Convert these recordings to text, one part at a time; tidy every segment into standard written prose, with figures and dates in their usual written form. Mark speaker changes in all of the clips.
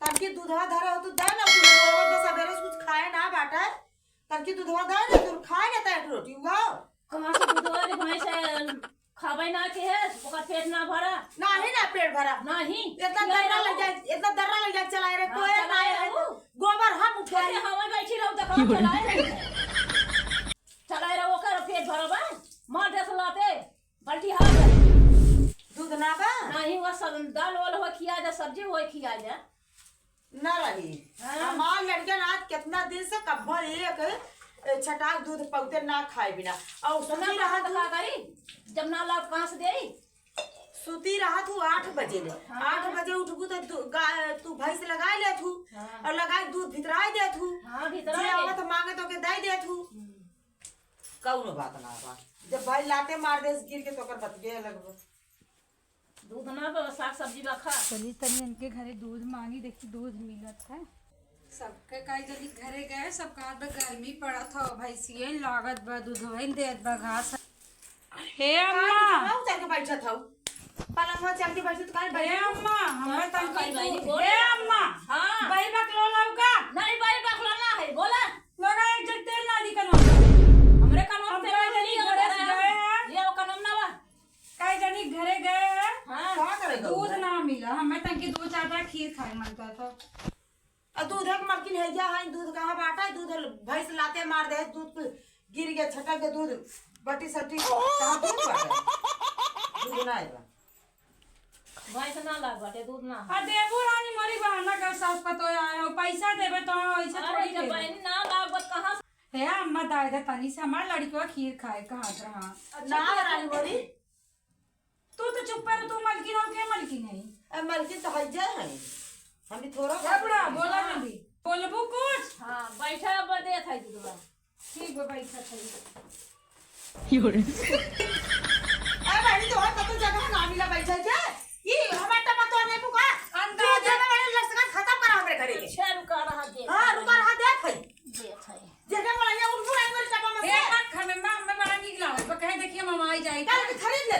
Speaker 1: तनकी दूधवा धरा हो तो दे ना, तू रोज सवेरे से कुछ खाए ना बाटा, तनकी दूधवा दे ना, तू खाए ना त एक रोटी उगाओ।
Speaker 2: कहाँ से दूधवा रे भैंस खाबै ना के है, ओकर पेट ना भरा।
Speaker 1: नाही ना पेट भरा।
Speaker 2: नहीं।
Speaker 1: इतना दर्रा लग जाए, इतना दर्रा लग जाए चलाए रे।
Speaker 2: हाँ,
Speaker 1: कोई ना
Speaker 2: चलाए
Speaker 1: है।
Speaker 2: रहू।
Speaker 1: गोबर हम उठाए।
Speaker 2: हवा बैठी रहू तो कहाँ चलाए रहू, चलाए रहो ओकर पेट भरबा मार दे लाते बाल्टी हाथ है।
Speaker 1: दूध ना बा।
Speaker 2: नहीं हुआ सब दाल वाल हो खिया जा, सब्जी हो खिया जा।
Speaker 1: ना रही।
Speaker 2: हाँ।
Speaker 1: हमार लड़कन आज कितना दिन से कब्बा एक छटाक दूध पौते ना खाए बिना और
Speaker 2: तो ना
Speaker 1: सुती रहा
Speaker 2: रहा
Speaker 1: तू
Speaker 2: का करी जब ना लाभ कहाँ से देई।
Speaker 1: सुती रहा तू 8 बजे ले।
Speaker 2: हाँ।
Speaker 1: 8 बजे उठबू तो तू भैंस लगाए ले तू।
Speaker 2: हाँ।
Speaker 1: और लगाए दूध भितराए दे तू।
Speaker 2: हाँ, भितराए
Speaker 1: जे
Speaker 2: दे।
Speaker 1: आवत मांगे तो के दे दे तू। कौनो बात ना बा, जब भाई लाते मार दे गिर के तो कर बतिये अलग बा।
Speaker 2: दूध ना बा, साग सब्जी बा खा।
Speaker 3: चली तनी इनके घरे दूध मांगी, देखी दूध मिलत है।
Speaker 4: सबके काई जल्दी घरे गए, सब कहत बा गर्मी पड़त हो, भैंसियन लागत बा दूधवन देत बा घास। हे अम्मा,
Speaker 1: हाँ, चल के बैठत हूँ पलंगवा चल के बैठत काहे
Speaker 4: हे
Speaker 1: बैठत?
Speaker 4: अम्मा, हमरा तनकी
Speaker 2: भाई,
Speaker 4: दूध।
Speaker 2: बोल।
Speaker 4: हे अम्मा।
Speaker 2: हाँ।
Speaker 4: भाई बकलो लौका।
Speaker 2: नहीं भाई बकलो ना है बोला।
Speaker 4: लगा एक जग तेल ना दी कनो।
Speaker 2: हमरे कनवा
Speaker 4: हम
Speaker 2: तेल
Speaker 4: काई
Speaker 2: ना
Speaker 4: जनी
Speaker 2: लिया
Speaker 4: घरे से गए हैं।
Speaker 2: ये वो कनम ना बा।
Speaker 4: काई जनी घरे गए हैं।
Speaker 2: हाँ।
Speaker 1: का करेगा?
Speaker 4: दूध ना मिला हमें, तनकी दो चार बार खीर खाए मन का तो।
Speaker 1: और दूध एक मलकिन है या है, दूध कहाँ बांटा है? दूध भैंस लाते मार दे, दूध पे गिर गया छटक के दूध बटी सटी कहाँ दूध बांटा है? दूध ना आएगा।
Speaker 2: भैंस ना लाग बाटे दूध ना।
Speaker 4: आ देबू रानी मरी बहाना कर सास पतो आया हो, पैसा देबे तो ऐसे
Speaker 2: अरे
Speaker 4: थोड़ी
Speaker 2: जब
Speaker 4: देबे।
Speaker 2: बहन ना लाग बत कहाँ से?
Speaker 4: हे अम्मा दाई दे तनी से हमार लड़कियों खीर खाए कहाँ रहा।
Speaker 1: ना रानी बोली।
Speaker 4: तू तो चुप पर, तू मलकिन हो के मलकिन है?
Speaker 1: ए मलकिन तो है जे है, हम भी थोड़ा।
Speaker 4: बबड़ा बोला ना भी बोलबू कुछ।
Speaker 2: हाँ बैठा बदे था दूधवा।
Speaker 4: ठीक बा बैठा थी।
Speaker 1: ए बहनी तो हर कतो जगह ना मिला बैठा जे, ई हमार टपा तो नहीं पुका।
Speaker 4: अंदाजा-
Speaker 1: तू जगह वाले लसका खत्म करा हमरे घरे के।
Speaker 2: अच्छा रुका रहा दे।
Speaker 1: हां रुका रहा देख है।
Speaker 2: देख है।
Speaker 1: जगह वाला ये उठ बुरा वाले टपा में
Speaker 4: हे
Speaker 1: से।
Speaker 4: मत खमे मां हमें बड़ा निक लागत बा, कहे देखिए मामा आई जाई।
Speaker 1: कल के खरीद ले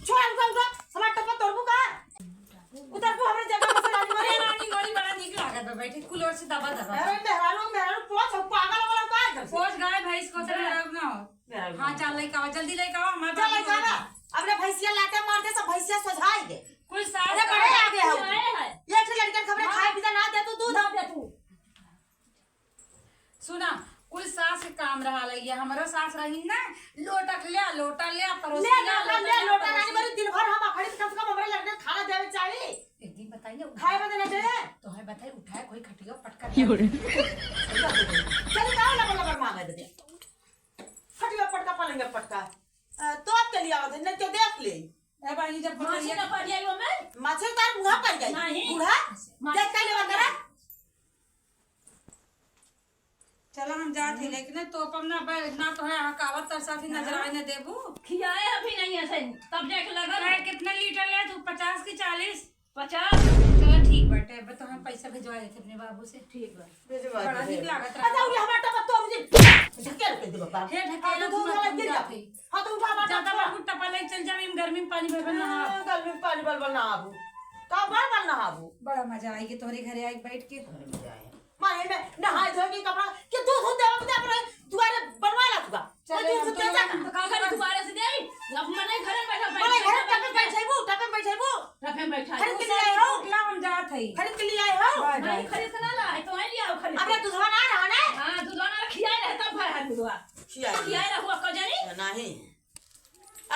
Speaker 1: छोड़ उठा उठा हमार टपा तोड़बू का उतरबू हमरे जगह में से रानी
Speaker 4: अरे
Speaker 1: मरी।
Speaker 4: रानी मोरी बड़ा निक लागत बा बैठे कुलोर से दबा दबा।
Speaker 1: अरे मेहरारू मेहरारू पोछ हो, पागल वाला का एकदम से।
Speaker 4: पोछ गाय भैंस को तो रख ना हो।
Speaker 1: मेहरारू।
Speaker 4: हां चल लेके आओ, जल्दी लेके आओ हमारे
Speaker 1: चल
Speaker 4: बाबू
Speaker 1: लेके आवा। अपने भैंसिया लाते मार दे सब भैंसिया सोझाई दे।
Speaker 4: कुल सास
Speaker 1: अरे बड़े आगे हो।
Speaker 2: आए है।
Speaker 1: ये ठे लड़के खबरे खाए पीता ना दे तू दूध।
Speaker 2: ना दे तू।
Speaker 4: सुना कुल सास के काम रहा लई हमारो सास रही ना लोटा ले लोटा ले परोसी
Speaker 1: ले लोटा ले लोटा रानी मरी दिन भर हम अखड़ी कम से कम हमरे लड़के खाना देवे चाहिए।
Speaker 4: एक दिन बताइए
Speaker 1: खाए बदले ना दे।
Speaker 4: तो है बताई उठाए कोई खटिया पटका।
Speaker 1: चल गाओ लबर लबर मांगे दे खटिया पटका पलंग पटका तो आप के लिए आवत है नहीं तो देख ले।
Speaker 4: ए भाई जब
Speaker 2: माछी ना पड़ जाई में।
Speaker 1: माछे तार मुहा पर गई
Speaker 2: नहीं।
Speaker 1: बूढ़ा देख के लेवा करा।
Speaker 4: चलो हम जात ही लेकिन तो पम ना ना तो है हकावत तर साथी नजर आए ना देबू।
Speaker 2: खियाए अभी नहीं है सही तब जाके लगल।
Speaker 4: अरे कितना लीटर ले तू 50 की 40?
Speaker 2: 50।
Speaker 4: चलो ठीक बाटे अब तो हम पैसा भिजवा देते अपने बाबू से।
Speaker 2: ठीक बा
Speaker 1: भेजवा
Speaker 4: बड़ा
Speaker 1: दे।
Speaker 4: निक लागत रहा।
Speaker 1: अच्छा उरी हमार टपा तो मुझे ढकेल के दे बाबा।
Speaker 4: हे ढकेल,
Speaker 1: हाँ, तो
Speaker 4: तू
Speaker 1: दूध वाला
Speaker 4: मत
Speaker 1: गिर जा।
Speaker 4: जात ही।
Speaker 1: हां तो उठा हमार
Speaker 4: ज्यादा
Speaker 1: टपा।
Speaker 4: बाबू टपा ले चल जावे गर्मी में पानी भर भर नहा।
Speaker 1: हाँ, गर्मी में पानी बल बल नहाबू का बल बल नहाबू।
Speaker 4: बड़ा मजा आएगी तोहरे घरे आई बैठ के।
Speaker 1: माने में नहाए धोए के कपड़ा के दूध दूध देवा बता अपने दुआरे बनवा ला तुका।
Speaker 4: चले
Speaker 1: दूध
Speaker 4: हम
Speaker 1: दूध
Speaker 4: तो
Speaker 1: दे जा।
Speaker 4: हम तो
Speaker 2: का करे दुबारे से दे अब मने घरे बैठा
Speaker 1: मने घरे टपे बैठेबू टपे बैठेबू।
Speaker 2: टपे बैठा।
Speaker 1: खरीद के लिए आए हो।
Speaker 4: ला हम जात हई।
Speaker 1: खरीद के लिए आए हो।
Speaker 4: Bye bye.
Speaker 2: नहीं खरीद के ना ला तो आई लिया खरीद।
Speaker 1: अपने दूधवा ना रहा ना।
Speaker 2: हां दूधवा ना खियाए रहे तब भाई दूधवा
Speaker 1: खियाए।
Speaker 2: खियाए रहुआ को जानी।
Speaker 1: नहीं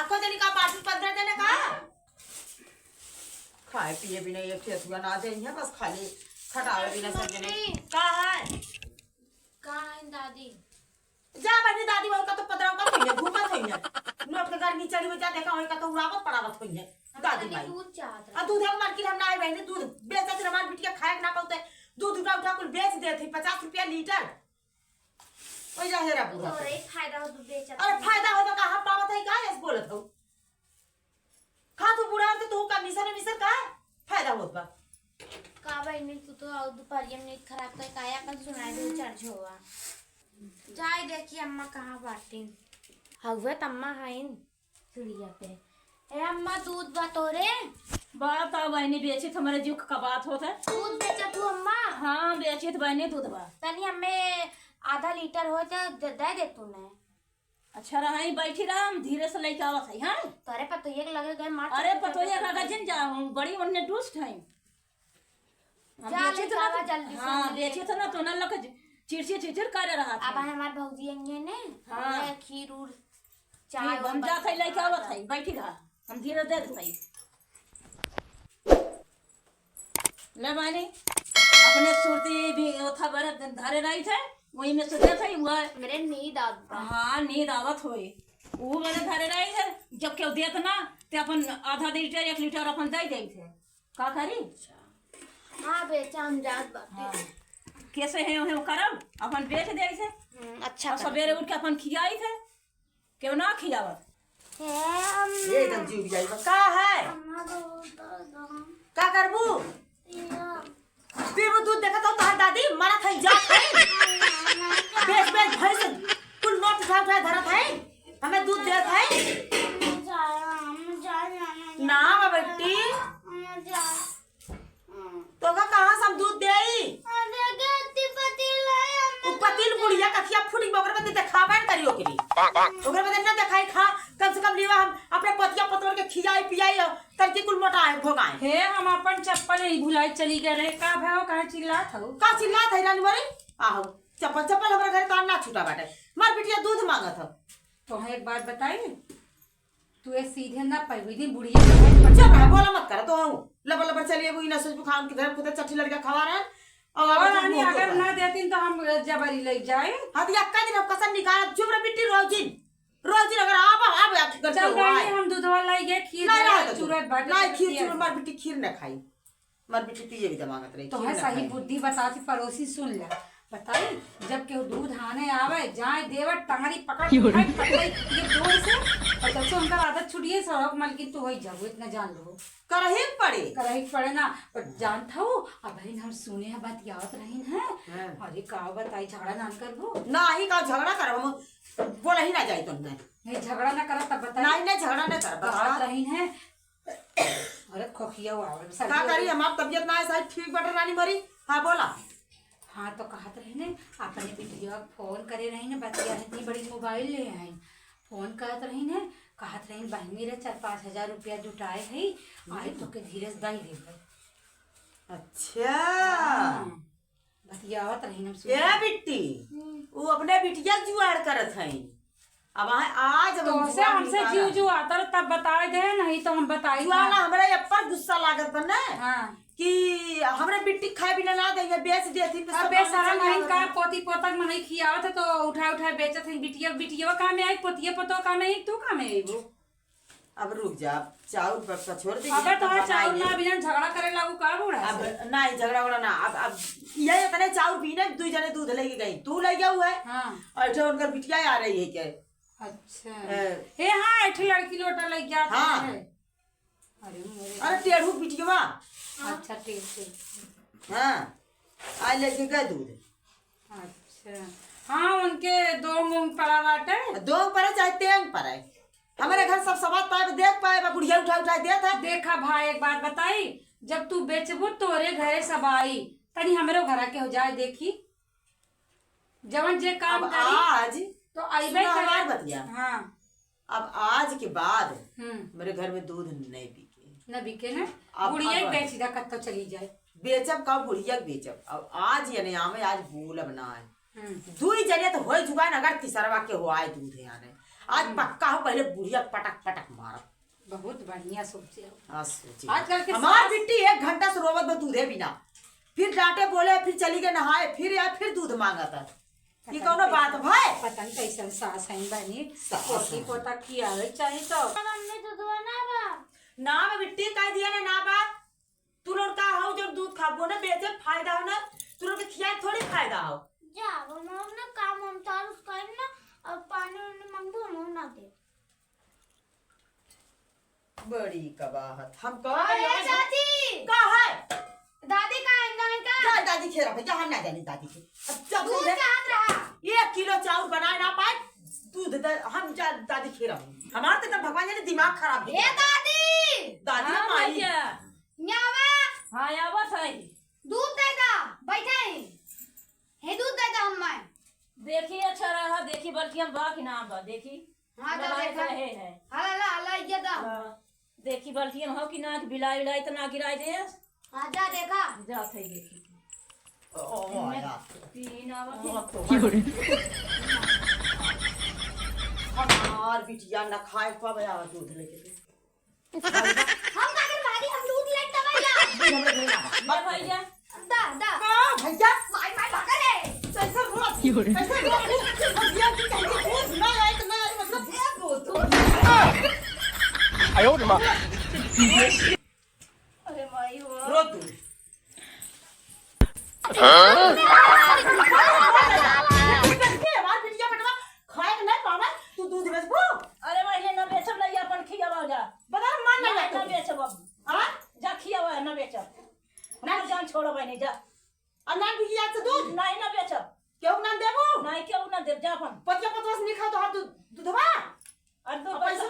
Speaker 1: अखो जनी का बाटी 15 देने का खाए पिए बिना एक ठेसुआ ना दे है बस खाली खटावे बिना सब जने का है
Speaker 5: का है दादी?
Speaker 1: जा बनी दादी वही का तो 15 का थई घूमत थई नोट के गर्मी चढ़ी में जा देखा वही का तो उड़ावत पड़ावत थई है दादी
Speaker 5: तनी
Speaker 1: माई।
Speaker 5: दूध चाहत
Speaker 1: आ दूध एक मार्केट हम ना आए बहनी दूध बेचत हमार बिटिया खाए के ना पौते दूध उठा उठा कुल बेच देती 50 रुपया लीटर। ओइ जा हेरा बूढ़ा।
Speaker 5: तोरे फायदा हो दूध बेचत।
Speaker 1: अरे फायदा हो तो कहां पावत है का ऐसे बोलत हो खा तू बूढ़ा तो तू कमीशन मिशन का फायदा होत बा।
Speaker 5: का बहनी तू तो और दोपहरिया में नींद खराब कर काया अपन सुनाई दे चर्च होवा। जाए देखी अम्मा कहाँ बाटी हवे तम्मा हाइन चिड़िया पे। ए अम्मा दूध बा तोरे?
Speaker 2: बात आ बहनी बेची हमारे जीव का बात होता है।
Speaker 5: दूध बेचा तू अम्मा?
Speaker 2: हाँ बेची बहनी दूध बा।
Speaker 5: तनी हमें आधा लीटर हो तो दे दे दे तू ने।
Speaker 2: अच्छा रहा ही बैठी रहा, हम धीरे से लेके आवत है। हाँ
Speaker 5: तोरे पतोहिया के लगे गए मार।
Speaker 2: अरे पतोहिया का जिन जा बड़ी उन्ने दुष्ट है। हम
Speaker 5: जा
Speaker 2: बेची
Speaker 5: ले
Speaker 2: तो ना
Speaker 5: जावा जल्दी से।
Speaker 2: हाँ बेची तो ना तो ना लग चिड़चिड़ चिड़चिड़ करे रहा
Speaker 5: अब
Speaker 2: था।
Speaker 5: हमार भौजी आएंगे ने।
Speaker 2: हाँ।
Speaker 5: हमें खीर उर चाय
Speaker 2: ठीक, हम जात है लेके आवत है, बैठी रहा हम धीरे दे देते है। ले बहनी अपने सुरती भी था बड़े धरे रही थे वही में से देते है वह।
Speaker 5: मेरे नींद आवत बा।
Speaker 2: हाँ नींद आवत होई वो मैंने धरे रही थे, जब केहू देत ना ते अपन आधा लीटर 1 लीटर अपन दे दे थे। का करी?
Speaker 5: हाँ बेचा हम जात बाटे।
Speaker 2: हाँ। कैसे है वो करब अपन बेच दे थे।
Speaker 5: अच्छा
Speaker 2: और सवेरे उठ के अपन खियाई थे, केहू ना खियावत।
Speaker 1: ये एकदम जीव जाई बा। का है? का करबू? पीबू दूध? देखत हो तोहार दादी मरत है जात है, बेच बेच भैंस कुल नोट उठा उठा धरत है, हमें दूध देत है ना। बा बेटी तो का कहाँ से हम दूध देई? उ पतिल बुढ़िया कखिया फूटी ओकरे बदे देखाबे न करी ओकरी, ओकरे बदे ना देखाई खा। कम से कम लीवा हम अपने पतिया पतवर के खियाई पियाई तरकी कुल मोटाए भोगाए।
Speaker 4: हे हम अपन चप्पल ही भुलाई चली गए रहे। का भाव काहे चिल्लात हो?
Speaker 1: का चिल्लात है रानी मरी? आहो चप्पल चप्पल हमारे घर तार ना छूटा बाटे, मार बिटिया दूध मांगत हो।
Speaker 4: तो एक बात बताई, तू ये सीधे ना पैबी दिन बुढ़िया के
Speaker 1: चुप रह, बोला मत कर तो हूं लबर लबर चलिए वो ना सोच खान के घर खुद चट्टी लड़का खवा रहे हैं। और
Speaker 4: और रानी अगर ना देती तो हम जबरी ले जाए।
Speaker 1: हां तो यक्का दिन हम कसम निकाल। चुप रह बिट्टी, रोज दिन रोज दिन अगर आप आप घर
Speaker 4: चल रानी हम दूधवा लाई गए खीर
Speaker 1: नहीं रहा
Speaker 4: चूरत बाटे
Speaker 1: नहीं खीर चूर मार बिट्टी खीर न खाई, मार बिट्टी पिए भी मांगत रही।
Speaker 4: तो
Speaker 1: खीर
Speaker 4: है
Speaker 1: न
Speaker 4: सही
Speaker 1: खाई।
Speaker 4: बुद्धि बताती पड़ोसी सुन ले बताई, जब केहू दूध आने आवे जाए देवर टंगरी पकड़ पकड़ ये दूर से और तब से उनका आदत छुड़िए सड़क मालकिन तो हो ही जाओ इतना जान लो।
Speaker 1: करही पड़े
Speaker 4: करही पड़े ना। और जान था वो अब बहन हम सुने हैं बात याद रही है।
Speaker 1: हाँ।
Speaker 4: अरे का बताई झगड़ा ना करबो
Speaker 1: ना ही का झगड़ा करब हम, बोला ही ना जाई तो नहीं
Speaker 4: नहीं झगड़ा ना करा तब बताई
Speaker 1: नहीं नहीं झगड़ा ना करब।
Speaker 4: बात रही है। अरे खोखिया हुआ
Speaker 1: का करी हमार तबियत ना है साहब ठीक बटर रानी मरी। हाँ बोला।
Speaker 4: हाँ तो कहत रहे ने अपने बिटिया के फोन करे रही ने बतिया इतनी बड़ी मोबाइल ले आई फोन करत रही ने कहत रही बहनी रे 4-5 हजार रुपया जुटाए है आई तो के धीरे से दई देबै।
Speaker 1: अच्छा
Speaker 4: बतियावत रही हम
Speaker 1: ए बिट्टी वो अपने बिटिया के जुआड़ करत है। अब आज
Speaker 4: तो से हमसे जीव जो आता रहे तब बताए दे नहीं तो हम बताई
Speaker 1: जुआना हमरा पर गुस्सा लागत बा ना
Speaker 4: हाँ
Speaker 1: कि हमरे बिट्टी खाए बिना ना देंगे बेच देती
Speaker 4: अब बेशरम हईन का पोती पोतक में नहीं खियावत है तो उठा उठा बेचत हईन। बिटिया बिटिया काम में आई पोतिया पोतो काम में आई तू काम में आई वो।
Speaker 1: अब रुक जा चाउर पर छोड़ दे।
Speaker 4: अगर तोहार चाउर ना बिना झगड़ा करे लागू का बूढ़ा
Speaker 1: अब नहीं झगड़ा वगड़ा ना। अब यही इतने चाउर पीने दू जने दूध लेके गई तू ले गया हुआ है
Speaker 4: हाँ
Speaker 1: और जो उनकर बिटिया आ रही है क्या?
Speaker 4: अच्छा हे हाँ एक लड़की लोटा ले गया
Speaker 1: हाँ।
Speaker 4: अरे मोरे
Speaker 1: अरे टेढ़ू बिटिया।
Speaker 4: अच्छा ठीक ठीक
Speaker 1: हाँ आ लेके गए दूध।
Speaker 4: अच्छा हाँ उनके दो मूंग पड़ा बाटे
Speaker 1: दो परे चाहे तेंग परे हमारे घर सब सवाद पाए देख पाए बुढ़िया उठा उठा देत है।
Speaker 4: देखा भाई एक बात बताई जब तू बेचबू तोरे घरे सब आई तनी हमरो घर के हो जाए देखी जवन जे काम
Speaker 1: अब
Speaker 4: करी
Speaker 1: आज
Speaker 4: तो आईबे
Speaker 1: सुना हमार
Speaker 4: करे।
Speaker 1: बतिया।
Speaker 4: हाँ
Speaker 1: अब आज के बाद मेरे घर में दूध नहीं बिके
Speaker 4: न बिके ना
Speaker 1: अब-
Speaker 4: बुढ़िया
Speaker 1: अब-
Speaker 4: बेच दा कत्तो चली जाए
Speaker 1: बेचब का बुढ़िया के बेचब। अब आज यानी आमे आज बोलब ना है
Speaker 4: हम्म
Speaker 1: दुई जने तो हो चुका है अगर तीसरवा के हो आए दूध यानी आज पक्का हो पहले बुढ़िया पटक पटक मारब।
Speaker 4: बहुत बढ़िया सोचे हो।
Speaker 1: हाँ, सोची।
Speaker 4: आजकल के
Speaker 1: हमार
Speaker 4: सास-
Speaker 1: बिट्टी 1 घंटा से रोवत बा दूधे बिना, फिर डांटे बोले फिर चली गए नहाए फिर आए फिर दूध मांगता है। ये कौनो बात भाई?
Speaker 4: पता नहीं कैसन सास है बनी
Speaker 1: सास
Speaker 4: पोती
Speaker 1: हैं।
Speaker 4: पोता खियावे चाहे तो
Speaker 5: मम्मी दूध ना बा
Speaker 1: ना बा बिट्टी कह दिया ना ना बा तू लोग का हो जो दूध खाबो ना बेचे फायदा हो ना तू लोग के खियाए थोड़ी फायदा हो।
Speaker 5: जा वो हम ना काम हम तार उसका ना और पानी उन्हें मांगो हम ना दे।
Speaker 1: बड़ी कबाहत हम
Speaker 5: अरे चाची
Speaker 1: का है
Speaker 5: दादी का है ना का
Speaker 1: जा दादी खेरा भैया हम ना जानी दादी के। अब जब
Speaker 5: दूध
Speaker 1: से
Speaker 5: चाहत रहा
Speaker 1: 1 किलो चाउर बनाए ना पाए दूध हम जा दादी खेरा हमार तो एकदम भगवान जाने दिमाग खराब
Speaker 5: हे दादी
Speaker 1: दादी
Speaker 2: हाँ
Speaker 1: माई
Speaker 2: भैया।
Speaker 5: न्यावा
Speaker 2: हाँ आवत है।
Speaker 5: दूध दे दा बैठे हे दूध दे दा हम्मा।
Speaker 2: देखी अच्छा रहा, देखी बल्कि हम बा कि ना बा देखी।
Speaker 5: हाँ तो
Speaker 2: लगाए
Speaker 5: देखा।
Speaker 2: रहे हैं।
Speaker 5: हला ला हला ये दा।
Speaker 2: हाँ, देखी बल्कि हम हो कि ना कि बिलाई उलाई तो ना गिराई दे।
Speaker 5: हाँ जा देखा।
Speaker 2: जात है देखी।
Speaker 1: ओ यार
Speaker 2: तीन आवत है।
Speaker 1: हमार बिटिया न खाए पावे आवा दूध लेके
Speaker 5: हम का कर भागी हम दूध ले तबैया।
Speaker 2: ले भैया।
Speaker 5: दा दा।
Speaker 1: का भैया
Speaker 5: माई माई भागा रे।
Speaker 1: कैसे रोत कैसे रोत भैया की कहीं दूध ना आए तो ना आए मतलब दे दूध।
Speaker 6: 哎呦我的妈！
Speaker 2: अरे माई हो।
Speaker 1: रोत दूध के हमार बिटिया बेटवा खाए के नहीं पावे तू दूध बेचबो।
Speaker 2: अरे माई ना बेचब लइया अपन खियावा जा।
Speaker 1: बता मान
Speaker 2: ना
Speaker 1: ना
Speaker 2: ना बेचब अब।
Speaker 1: हां
Speaker 2: जा खियावा ना बेचब। ना जान छोड़ब नहीं जा।
Speaker 1: और ना बिटिया से दूध
Speaker 2: नहीं ना बेचब।
Speaker 1: क्यों ना देबो?
Speaker 2: नहीं क्यों ना देब जा अपन।
Speaker 1: पतिया पतवा से नहीं खाओ तो हाथ दूधवा
Speaker 2: और दो
Speaker 1: पैसा